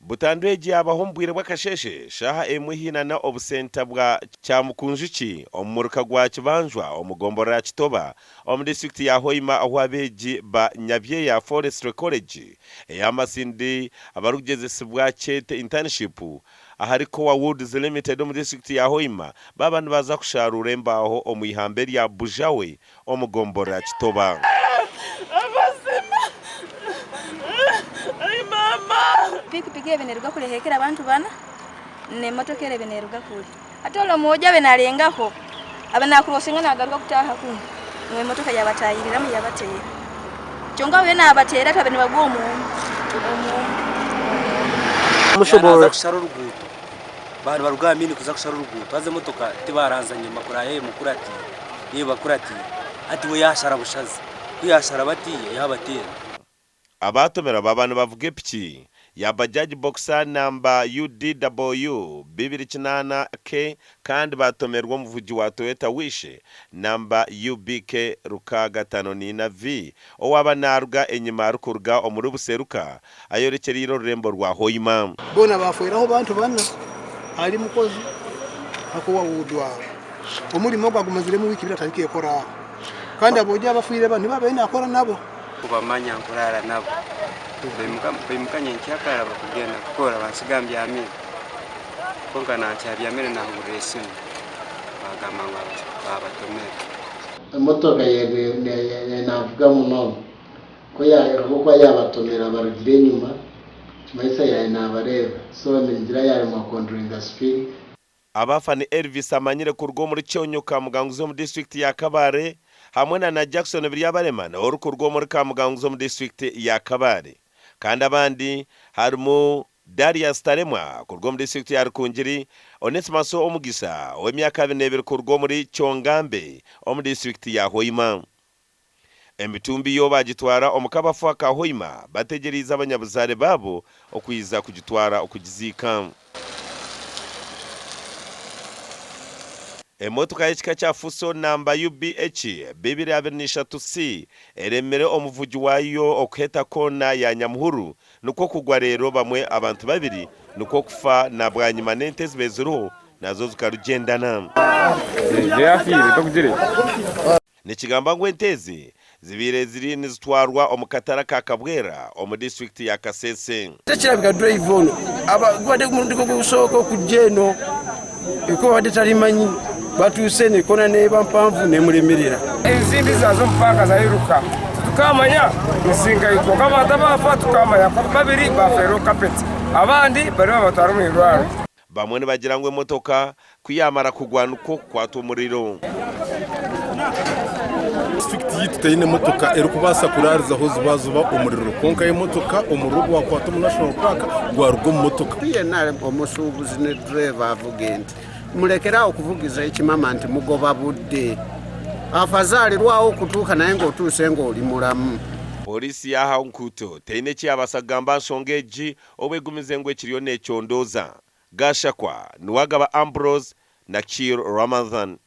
Butandu egi yaabaho omu bwire bw'akasheeshe shaaha emwe hiinana obusenta bwa Kyamukunjuki omu muruka gwa Kibanjwa omu gomborora ya Kitoba omu disiturikiti ya Hoima ahu abeegi ba Nyabyeya Forestry College eya Masindi abarikugyezesibwa kyete internship ahari Kowa Woods Limited omu disiturikiti ya Hoima baaba nibaza kusharuura embaaho omu ihamba erya Bujawe omu gomborora ya Kitoba. Pikipiki ebe neruga kure ehekere abantu bana, n'emotoka ere ebe neruga kure. Hati ole omwojo abe nalengaho, abe nakurosinga nagaruka kutaaha kunu, ngu emotoka yabatahiriramu yabateera. Kyonka abe nabateera ati abe nibagwa omu omu omu. Naaza kushara oruguuto, baaba nibaruga aha miini kuza kushara oruguuto haza emotoka tibaranza nyima kuraayo emukuratiire, ebakuratiire hati we yaashara bushazi, ku yaashara batiiya yaabateera. Abaatomera baaba nibavuga epiki ya Bajaj Boxer namba UDW 28 K kandi baatomerwa omuvugi wa Toyota Wish namba UBK 654 V owaaba naaruga enyima arikuruga omuri Buseruka ayorekyereire orurembo rwa Hoima. Boona baafeeraho bantu bana, ari mukozi hakuba wuudu aho. Omurimo ogu agumaziremu wiiki ibiri atarikeekora aho. Kandi aboojo abafiire banu nibo abaire naakora nabo. Kubamanya nkuraara nabo. Baimuka nyenkyakara bakugenda kukora bansiga mbyamire. Kwonka nankyabyamire nahurira esimu bagamba ngu babatomera. Emotoka ye navuga munonga ahabw'okuba yabatomera abarugire enyima nikimanyisa yaaba nabareeba so ningira yaremwa kukonturolinga sipiidi. Abafa ni Elvis Amanyire kuruga omuri Kyonyo Kamuganguzi omu disiturikiti ya Kabale hamwe na na Jackson Biryabarema nawe orikuruga omuri Kamuganguzi omu disiturikiti ya Kabale. Kandi abandi harimu Darius Taremwa kuruga omu disiturikiti ya Rukungiri, Onesmus Omugisa ow'emyaka abiri n'ebiri kuruga omuri Kyongambe omu disiturikiti ya Hoima. Emitumbi yo baagitwara omu kabafu aka Hoima bategyereize abanyabuzaare baabo okwija kugitwara okugiziika. Emotoka y'ekika kya Fuso namba UBH 223 C eremire omuvugi waayo okuheta koona ya Nyamuhuru nikwo kugwa reero bamwe abantu babiri nikwo kufa na bwanyima n'ente ezibaire ziriho nazo zikarugyendana. Nikigambwa ngu ente ezi zibaire ziri nizitwarwa omu katare aka Kabwera omu disiturikiti ya Kasese. Kirabika duraiva ono gubadde gumurundi gwe ogusooka okujja eno ekubo abadde talimanyi batuuse eno ekoona neeba mpanvu nemulemerera. Ensimbi zaaza omu paaka zairuka titukamanya nizingahi kwonka abantu abaafa tukamanya babiri baafeera omu kapeti abandi bariyo nibabatwara omu irwariro. Bamwe nibagira ngu emotoka ku yaamara kugwa nikwo kukwatwa omuriro. Disiturikiti yaitu teine motoka erikubaasa kuraarizaho zubazuba omuriro kwonka emotoka omuriro gwakwata omu National Park gwaruga omu motoka. Yena omusuubuzi ne dureeva avuga ente murekere awo okuvugiza ekimama nti mugoba budde. Afazaali lwawo okutuuka naye ng'otuuse ng'oli mulamu. Pooriisi y'aha nkuuto teine eki yaabaasa kugamba aha nshonga egi Obu egumize ngu ekiriyo nekyondooza, Gashakwa, Nuwagaba Ambrose na Kiir Ramadhan.